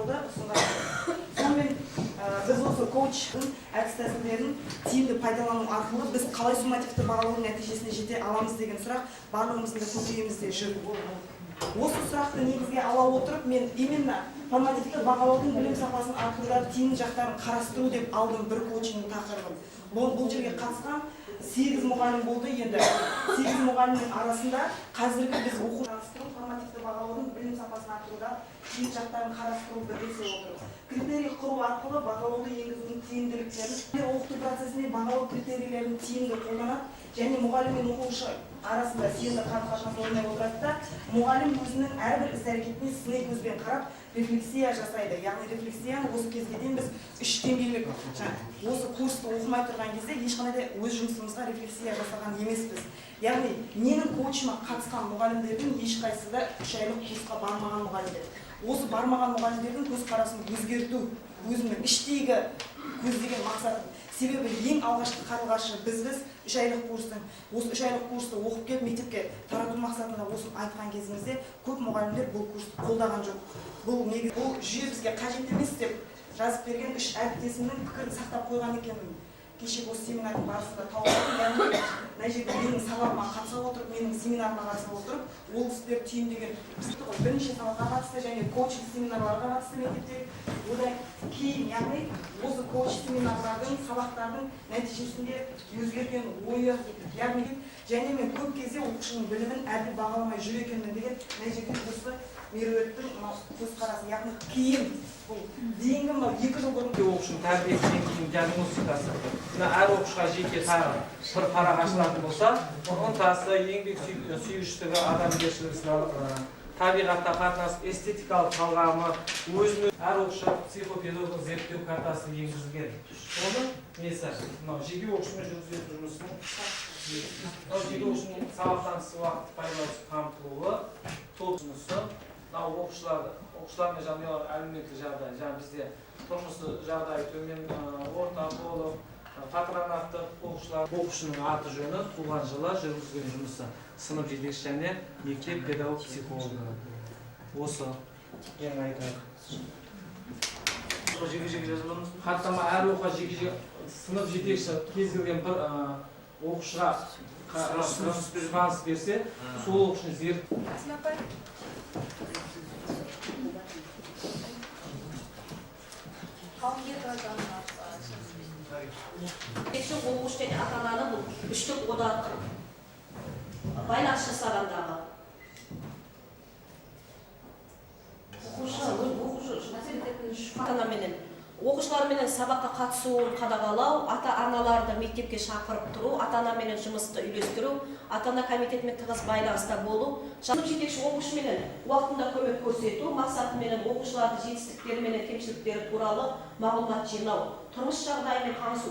болды ұсынған. Сонымен, біз осы коучтың әдіс тәсілдерін тиімді пайдалану арқылы біз қалай суммативті бағалаудың нәтижесіне жете аламыз деген сұрақ барлығымыздың да көкейімізде жүр. Осы сұрақты негізге ала отырып, мен именно формативті бағалаудың білім сапасын арттыруда тиімді жақтарын қарастыру деп алдым бір коучинг тақырыбын. Бұл жерге қатысқан сегіз мұғалім болды. Енді сегіз мұғалімнің арасында қазіргі біз оқу қарастыру, формативті бағалаудың білім сапасын арттыруда тиімді жақтарын қарастыру бірлесе отырып, критерий құру арқылы бағалауды енгізудің тиімділіктерін, оқыту процесінде бағалау критерийлерін тиімді қолданады және мұғалім мен оқушы арасында сенімді қарым қатынас орнай отырады да, мұғалім өзінің әрбір іс әрекетіне сыни көзбен қарап, рефлексия жасайды. Яғни рефлексияны осы кезге дейін біз үш деңгейлік, жаңа осы курсты оқымай тұрған кезде ешқандай да өз жұмысымызға рефлексия жасаған емеспіз. Яғни менің коучыма қатысқан мұғалімдердің ешқайсысы да 3 айлық курсқа бармаған мұғалімдер. Осы бармаған мұғалімдердің көзқарасын өзгерту өзімнің іштегі көздеген мақсатым. Себебі ең алғашқы қарлығашы бізбіз 3 айлық курстың. Осы 3 айлық курсты оқып келіп, мектепке тарату мақсатында осыны айтқан кезімізде көп мұғалімдер бұл курсты қолдаған жоқ. Бұл негізі, бұл жүйе бізге қажет емес деп жазып берген үш әріптесімнің пікірін сақтап қойған екенмін. Кеше осы семинардың барысында тауып алдым. Яғни мына жерде менің сабағыма қатыса отырып, менің семинарыма қатыса отырып, ол кісілер түйіндеген бірнеше сабаққа қатысты және коучинг семинарларға қатысты мектепте. Одан кейін, яғни осы коуч семинарлардың, сабақтардың нәтижесінде өзгерген ойы. Яғни және мен көп кезде оқушының білімін әділ бағаламай жүр екенмін деген мына жерде осы Меруерттің мынау көзқарасы. Яғни кейін, бұл дейінгі мынау 2 жыл бұрын. Оқушының тәрбиесі деңгейінің диагностикасы. Мына әр оқушыға жеке тағы бір парақ ашылатын болса, ынтасы, еңбек сүйгіштігі, адамгершілігі, табиғатқа қатынас, эстетикалық талғамы, өзін әр оқушы психопедагогикалық зерттеу картасы енгізілген. Соны несі, мынау жеке оқушымен жүргізетін жұмысының, мынау жеке оқушының сабақтан тыс уақыт пайдалану қамтылуы, топ жұмысы, мынау оқушылар мен жанұялар әлеуметтік жағдай, жаңа бізде тұрмысы жағдайы төмен, орта толық, патронаттық оқушылар, оқушының аты жөні, туған жылы, жүргізген жұмысы, сынып жетекшісі және мектеп педагог психологы. Осы ең айтады. Жеке жеке жазып аламыз ба? Хаттама әр оқуға жеке жеке сынып жетекшісі кез келген бір оқушыға сұраныс берсе, сол оқушыны зерт Әсма апай. Қалымбетова Жанна. Жетекші, оқушы және ата ананы бұл үштік одақ байланыс жасағандағы оқушы ата анаменен, оқушыларменен сабаққа қатысуын қадағалау, ата аналарды мектепке шақырып тұру, ата анаменен жұмысты үйлестіру, ата ана комитетімен тығыз байланыста болу, сынып жетекші оқушыменен уақытында көмек көрсету мақсатыменен оқушылардың жетістіктері менен кемшіліктері туралы мағлұмат жинау, тұрмыс жағдайымен танысу.